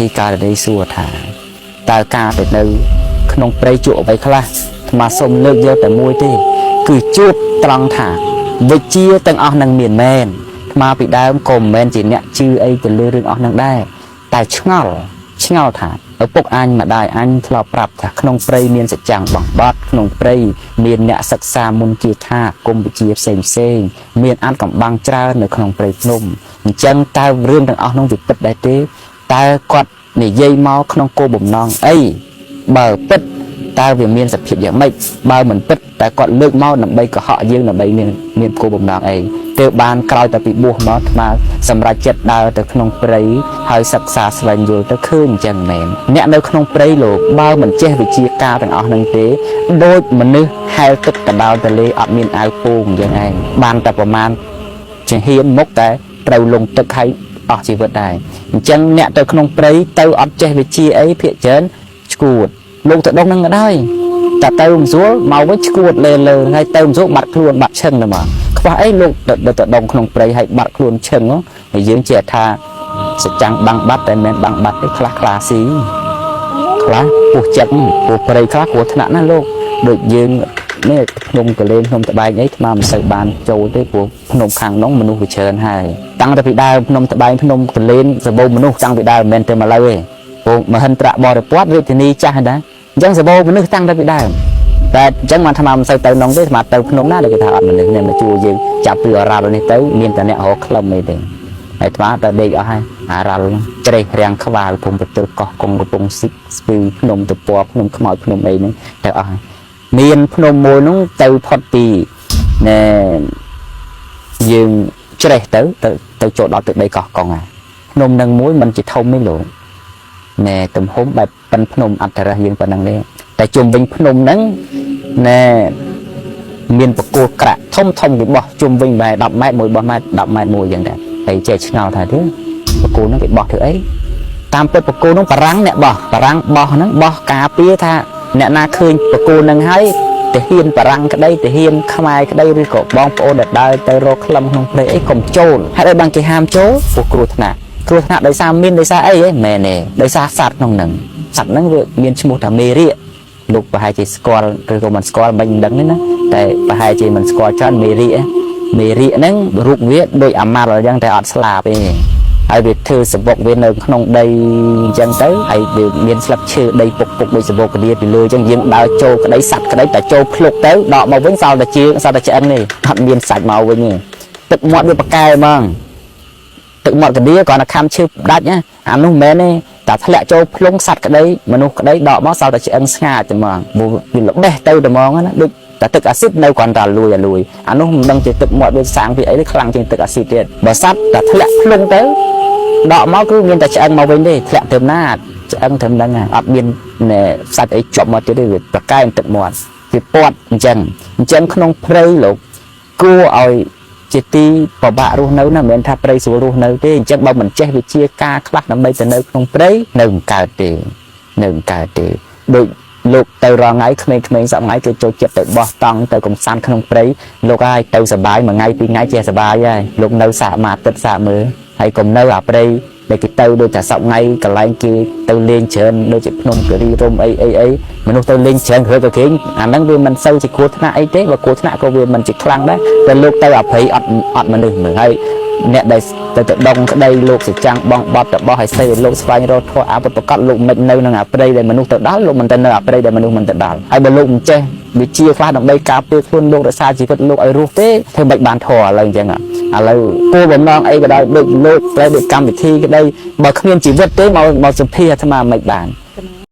ធីការនីសួរថាតើការទៅនៅក្នុងព្រៃជួបអ្វីខ្លះអាត្មាសូមលើកយកតែមួយទេ គឺជួបត្រង់ថាវិជ្ជាទាំងអស់នឹងមានមែនអាត្មាពីដើមក៏មិនមែនជាអ្នកជឿអីទៅលើរឿងអស់នឹងដែរតែឆ្ងល់ឆ្ងល់ថាឪពុកអញម្ដាយអញធ្លាប់ប្រាប់ថាក្នុងព្រៃមានសច្ចាំងបងបត់ក្នុងព្រៃមានអ្នកសិក្សាមុនគាថាគុំវិជ្ជាផ្សេងផ្សេងមានអានកំបាំងច្រើននៅក្នុងព្រៃភ្នំអញ្ចឹងតើរឿងទាំងអស់នោះវាពិតដែរទេតើគាត់និយាយមកក្នុងគោលបំណងអីបើពិតតើវាមានសភាពយ៉ាងម៉េចបើមិនពិតតើគាត់លើកមកដើម្បីកុហកយើងដើម្បីមានមានគោលបំណងអីទើបបានក្រោយតែពីបួសមកអាត្មាសម្រាប់ចិត្តដើរទៅក្នុងព្រៃហើយសិក្សាស្វែងយល់ទៅឃើញអញ្ចឹងមែនអ្នកនៅក្នុងព្រៃលោកបើមិនចេះវិជាការទាំងអស់នឹងទេដូចមនុស្សហែលទឹកកណ្ដោលទលេអត់មានអាវពោងអញ្ចឹងឯងបានតែប្រមាណ ជាហ៊ានមុខតែត្រូវលងទឹកឲ្យអស់ជីវិតដែរអញ្ចឹងអ្នកទៅក្នុងព្រៃទៅអត់ចេះវិជាអីភាកច្រើនឈួតលោកទៅដុងនឹងក៏ដោយតែទៅមិនស្រួលមកវិញឈួតលេលើហើយទៅមិនស្រួលបាត់ខ្លួនបាត់ឈឹងទៅមកខ្វះអីលោកទៅទៅដុងក្នុងព្រៃហើយបាត់ខ្លួនឈឹងហើយយើងចេះថាសច្ចាំងបាំងបាត់តែមិនមែនបាំងបាត់ទេខ្លះខ្លាស៊ីខ្លះពោះចិត្តពោះព្រៃខ្លះគ្រោះថ្នាក់ណាស់លោកដូចយើងនេះភ្នំកលែងភ្នំត្បែងអីថ្មមិនសូវបានចូលទេព្រោះភ្នំខាងនោះមនុស្សវាច្រើនហើយតាំងតែពីដើមភ្នំត្បែងភ្នំកលែងសបោមនុស្សតាំងពីដើមមិនមែនទៅមកលើទេព្រោះមហិន្ទ្របរិពតរាជធានីចាស់ដែរអញ្ចឹងសបោមនុស្សតាំងតែពីដើមតែអញ្ចឹងបានថ្មមិនសូវទៅនងទេថ្មទៅភ្នំណាដែលគេថាអត់មនុស្សនេះមកជួយយើងចាប់ពីអរ៉ាល់នេះទៅមានតែអ្នករកក្លឹមអីទេហើយថ្មទៅដេកអស់ហើយអារ៉ាល់ច្រេះរាំងខ្វាលភូមិប្រទល់កោះកុងកំពង់ស៊ីស្ពឺភ្នំតពណ៌ភ្នំខ្មោចភ្នំអីហ្នឹងទៅអស់ហើយមានភ្នំមួយហ្នឹងទៅផុតពីណែយើងច្រេះទៅទៅទៅចូលដល់ទឹកដីកោះកុងហើយភ្នំនឹងមួយมันជាធំទេលោកណែទំហំបែបប៉ិនភ្នំអន្តរយើងប៉ុណ្ណឹងទេតែជុំវិញភ្នំហ្នឹងណែមានបកគោលក្រាក់ធំធំគេបោះជុំវិញបែរ10ម៉ែត្រមួយបោះម៉ែត្រ10ម៉ែត្រមួយអញ្ចឹងដែរហើយចេះឆ្ងល់ថាទេបកគោលហ្នឹងគេបោះធ្វើអីតាមពិតបកគោលហ្នឹងបារាំងអ្នកបោះបារាំងបោះហ្នឹងបោះការពារថាអ្នកណាឃើញបកគោលហ្នឹងហើយទាហានបារាំងក្តីទាហានខ្មែរក្តីឬក៏បងប្អូនដែលដើរទៅរកក្លឹមក្នុងព្រៃអីកុំចូលហេតុអីបានគេហាមចូលព្រោះគ្រោះថ្នាក់គ្រោះថ្នាក់ដោយសារមានដោយសារអីហ៎មែនទេដោយសារសត្វក្នុងហ្នឹងសត្វហ្នឹងវាមានឈ្មោះថាមេរាកលោកប្រហែលជាស្គាល់ឬក៏មិនស្គាល់មិនដឹងទេណាតែប្រហែលជាមិនស្គាល់ច្រើនមេរាកមេរាកហ្នឹងរូបវាដូចអាម៉ាល់អញ្ចឹងតែអត់ស្លាបទេហើយវាធ្វើសបុកវានៅក្នុងដីអញ្ចឹងទៅហើយវាមានស្លឹកឈើដីពុកពុកដូចសបុកកដៀពីលើអញ្ចឹងយើងដើរចូលក្តីសัตว์ក្តីតែចូលភ្លុកទៅដកមកវិញសល់តែជើងសល់តែឆ្អឹងទេអត់មានសាច់មកវិញទេទឹកមាត់វាប្រកែហ្មងទឹកមាត់កដៀគ្រាន់តែខំឈើដាច់ណាអានោះមិនមែនទេតែធ្លាក់ចូលភ្លុងសัตว์ក្តីមនុស្សក្តីដកមកសល់តែឆ្អឹងស្ងាត់តែហ្មងវាល្បេះទៅតែហ្មងណាដូចតែទឹកអាស៊ីតនៅគ្រាន់តែលួយអាលួយអានោះមិនដឹងជាទឹកមាត់វាសាងពីអីទេខ្លាំងជាងទឹកអាស៊ីតទៀតបើសัตว์តែធ្លាក់ភ្លុងទៅដកមកគឺមានតែឆ្អឹងមកវិញទេធ្លាក់ទៅណាឆ្អឹងត្រឹមហ្នឹងអត់មានសាច់អីជាប់មកទៀតទេវាប្រកែកទឹកមាត់វាពាត់អញ្ចឹងអញ្ចឹងក្នុងព្រៃលោកគួរឲ្យជាទីពិបាករស់នៅណាមិនមែនថាព្រៃស្រួលរស់នៅទេអញ្ចឹងបើមិនចេះវិជាការខ្លះដើម្បីទៅនៅក្នុងព្រៃនៅមិនកើតទេនៅមិនកើតទេដូចលោកទៅរងថ្ងៃក្មេងៗសប្ងៃគេចូលចិត្តទៅបោះតង់ទៅកំសាន្តក្នុងព្រៃលោកហើយទៅសបាយមួយថ្ងៃពីរថ្ងៃចេះសបាយហើយលោកនៅសាកមួយអាទិត្យសាកមើលហើយកុំនៅអាព្រៃដែលគេទៅដូចតែសប្ងៃកន្លែងគេទៅលេងច្រើនដូចជាភ្នំគិរីរំអីអីអីមនុស្សទៅលេងច្រើនគ្រើទៅគេអាហ្នឹងវាមិនសូវជាគ្រោះថ្នាក់អីទេបើគ្រោះថ្នាក់ក៏វាមិនជាខ្លាំងដែរតែលោកទៅអាព្រៃអត់អត់មនុស្សមើលហើយអ្នកដែលទៅទៅដងក្តីលោកសច្ចាំងបងបត់ទៅបោះឲ្យស្អីលោកស្វែងរកធម៌អាពិតប្រកបលោកមិននៅនឹងអាព្រៃដែលមនុស្សទៅដល់លោកមិនទៅនៅអាព្រៃដែលមនុស្សមិនទៅដល់ហើយបើលោកមិនចេះវិជាខ្លះដើម្បីការពារខ្លួនលោករក្សាជីវិតលោកឲ្យរស់ទេធ្វើមិនបានធម៌ឥឡូវអញ្ចឹងឥឡូវគោលបំណងអីក៏ដោយដូចលោកត្រូវដូចកម្មវិធីក្តីបើគ្មានជីវិតទេមកមកសម្ភារអាត្មាមិនបាន